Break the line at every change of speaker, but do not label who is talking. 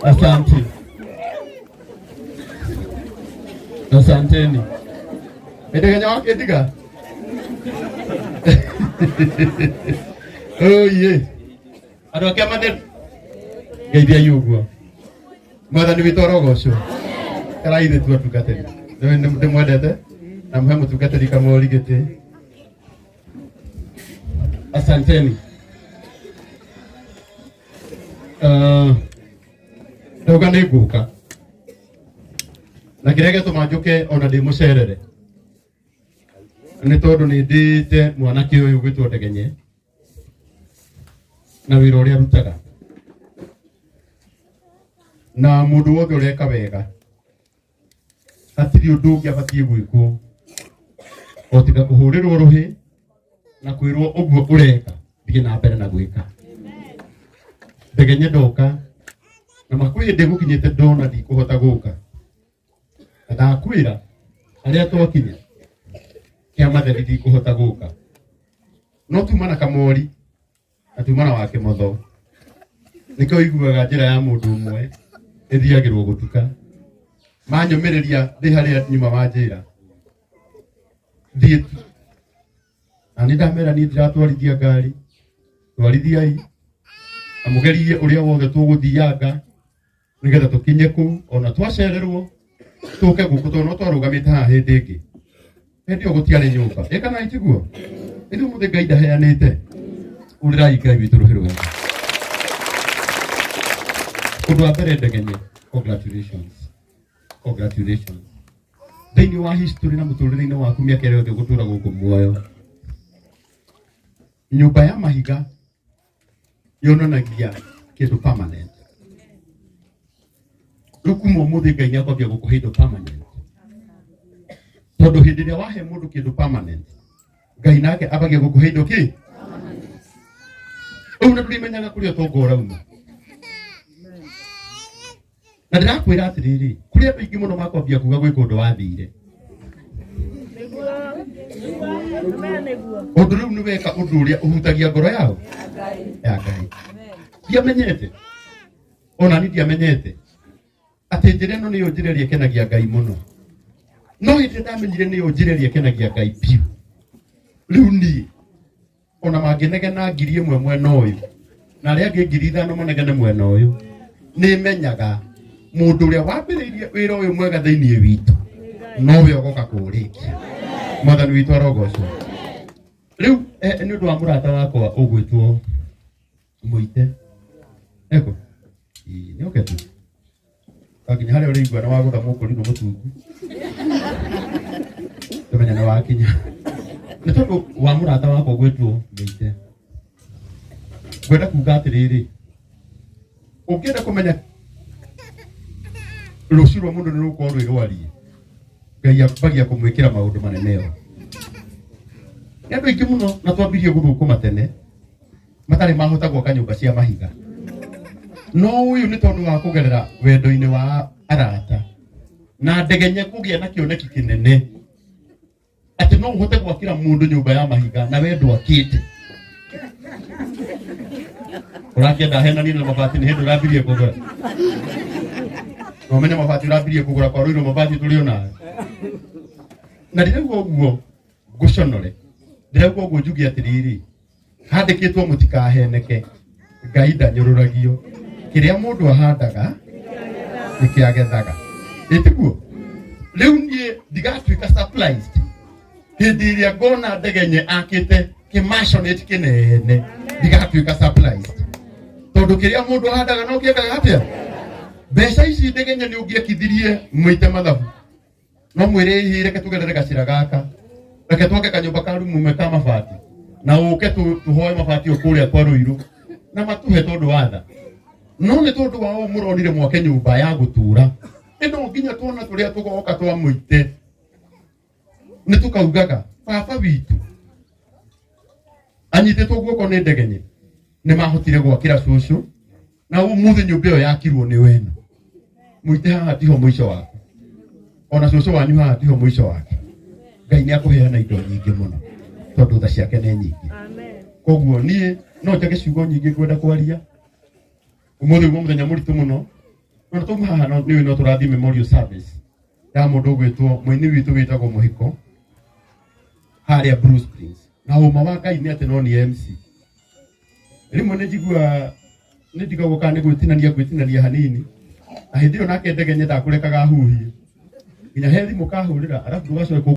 Asante. Asanteni. Edegenya waketiga. Oh ye. Andũ ake matheru. Ngeithiai ũguo. Mwathani witũ arogocwo. Karaithe tu atungatĩri. Ndĩmwendete na mũhe mũtungatĩri kamũri gĩtĩ. Asanteni. Ndauga nĩ ngũka na kĩrĩa gĩatũma njũke ona ndĩ mũcerere nĩ tondũ nĩ ndĩte mwanake ũyũ gwĩtwo Ndegenye na wĩra ũrĩa arutaga na mũndũ wothe ũreka wega hatirĩ ũndũ ũngĩ abatiĩ gwĩkwo o tiga kũhũrĩrwo rũhĩ. Na kwĩrwo ũguo ũreka thiĩ na mbere na gwĩka. Ndegenye ndoka na makwĩ hĩndĩ gũkinyĩte ndona ndikũhota gũka. Na ndakwĩra harĩa twakinya kĩa matheri ndikũhota gũka. No tuma na kamori na tuma na wa kĩmotho. Nĩkĩo ũiguaga njĩra ya mũndũ ũmwe ĩthiagĩrwo gũtuka. Manyũmĩrĩria ndĩ harĩa nyuma wa njĩra thiĩ tu. Na nĩ ndamera niĩ ndiratwarithia ngari, twarithiai na mũgerie ũrĩa wothe tũgũthianga nĩgetha tũkinye kũu ona twacererwo tũke gũkũ tondũ no twarũgamĩte haha hĩndĩ ĩngĩ. Hĩndĩ ĩyo gũtiarĩ nyũmba. Ĩ kana itiguo? Ithuĩ ũmũthĩ Ngai ndaheanĩte. Ũrĩrai Ngai witũ rũhĩ rwega. Ũndũ wa mbere Ndegenye, congratulations. Congratulations. Thĩinĩ wa history na mũtũrĩre-inĩ waku mĩaka ĩrĩa yothe ũgũtũra gũkũ muoyo, nyũmba ya mahiga yonanagia kĩndũ permanent. Rĩu kuma ũmũthĩ Ngai nĩ akwambia gũkũhe indo permanent. Tondũ hĩndĩ ĩrĩa wahe mũndũ kĩndũ permanent, Ngai nake ambagia gũkũhe indo kĩ? Rĩu na ndũrĩmenyaga kũrĩa ũtonga ũrauma. Na ndĩrakwĩra atĩrĩrĩ, kũrĩ andũ aingĩ mũno makwambia kuga gwĩ kũndũ wathire. Ũndũ rĩu nĩ weka ũndũ ũrĩa ũhutagia ngoro yao ya Ngai. Ndiamenyete, ona ni ndiamenyete atĩ njĩra ĩno nĩyo njĩra ĩrĩa ĩkenagia Ngai mũno. No hĩndĩ ĩrĩa ndamenyire nĩyo njĩra ĩrĩa ĩkenagia Ngai biũ, rĩu niĩ ona mangĩnegena 1000 mwena ũyũ na arĩa angĩ 5000 manegene mwena ũyũ, nĩ menyaga mũndũ ũrĩa wambĩrĩirie wĩra ũyũ mwega thĩinĩ witũ nowe ũgoka kũũrĩkia. Mwathani witũ arogocwo. Rĩu nĩ ũndũ wa mũrata wakwa ũgwĩtwo Mũite eko nĩ oke tu nginya harĩa ũrĩigua nĩ wagũtha mũkũrinũ mũtungu tũmenya nĩ wakinya. Nĩ tondũ wa mũrata wakwa ũgwĩtwo Mũite, ngwenda kuga atĩrĩrĩ, ũngĩenda kũmenya rũciũ rwa mũndũ nĩ rũgũkorwo rwĩ rwariĩ, Ngai ambagia kũmwĩkĩra maũndũ manene. O nĩ andũ aingĩ mũno na twambirie gũthũkũma tene matarĩ mahota gwaka nyũmba cia mahiga, no ũyũ nĩ tondũ wa kũgerera wendo-inĩ wa arata na Ndegenye kũgĩa na kĩoneki kĩnene atĩ no ũhote gwakĩra mũndũ nyũmba ya mahiga na we ndwakĩte. Ũrakĩenda henanie na mabati nĩ hĩndĩ ũrambirie kũgũra, na ũmenye mabati ũrambirie kũgũra kwa rũirũ mabati tũrĩ onayo. Na ndĩrauga ũguo ngũconore, ndĩrauga ũguo njuge atĩrĩrĩ, handĩkĩtwo mũtikaheneke, Ngai ndanyũrũragio, kĩrĩa mũndũ ahandaga nĩkĩagethaga. Ĩtiguo? Rĩu niĩ ndigatuĩka surprised hĩndĩ ĩrĩa ngona Ndegenye akĩte kĩmaconate kĩnene, ndigatuĩka surprised tondũ kĩrĩa mũndũ ahandaga no kĩendaga atĩa. Mbeca ici Ndegenye nĩ ũngĩekithirie mũite mathabu, no mwĩre hihi reke tũgerere gacĩra gaka, reke twake kanyũmba ka rumu ĩmwe ka mabati na ũke tũhoe mabati o kũrĩa kwa Rũirũ na matũhe tondũ wa tha. No nĩ tondũ wa ũũ mũronire mwake nyũmba ya gũtũra ĩno, nginya tuona tũrĩa tũgoka twa mũite nĩ tũkaugaga baba witũ anyitĩtwo guoko nĩ Ndegenye nĩ mahotire gwakĩra cũcũ, na ũmũthĩ nyũmba ĩyo yakirwo nĩ weno. Mũite haha tiho mũico waku, ona cũcũ wanyu haha tiho mũico wake. Ngai nĩ akũheana indo nyingĩ mũno tondũ tha ciake nĩ nyingĩ. Koguo niĩ no njage ciugo nyingĩ ngwenda kwaria ũmũthĩ umo mũthenya mũritũ mũno, no twauma haha no nĩũĩ no tũrathiĩ memorial service ya mũndũ ũgwĩtwo mũini witũ wĩtagwo Mũhiko harĩa Blue Springs. Na ũma wa Ngai nĩ atĩ no nĩ MC rĩmwe nĩ njiguaga nĩ ndigagwo kana nĩ gwĩtinania ngwĩtinania hanini, na hĩndĩ ĩyo nake Ndegenye ndakũrekaga huhie nginya he thimũ kahũrĩra arabu ndũgacoke.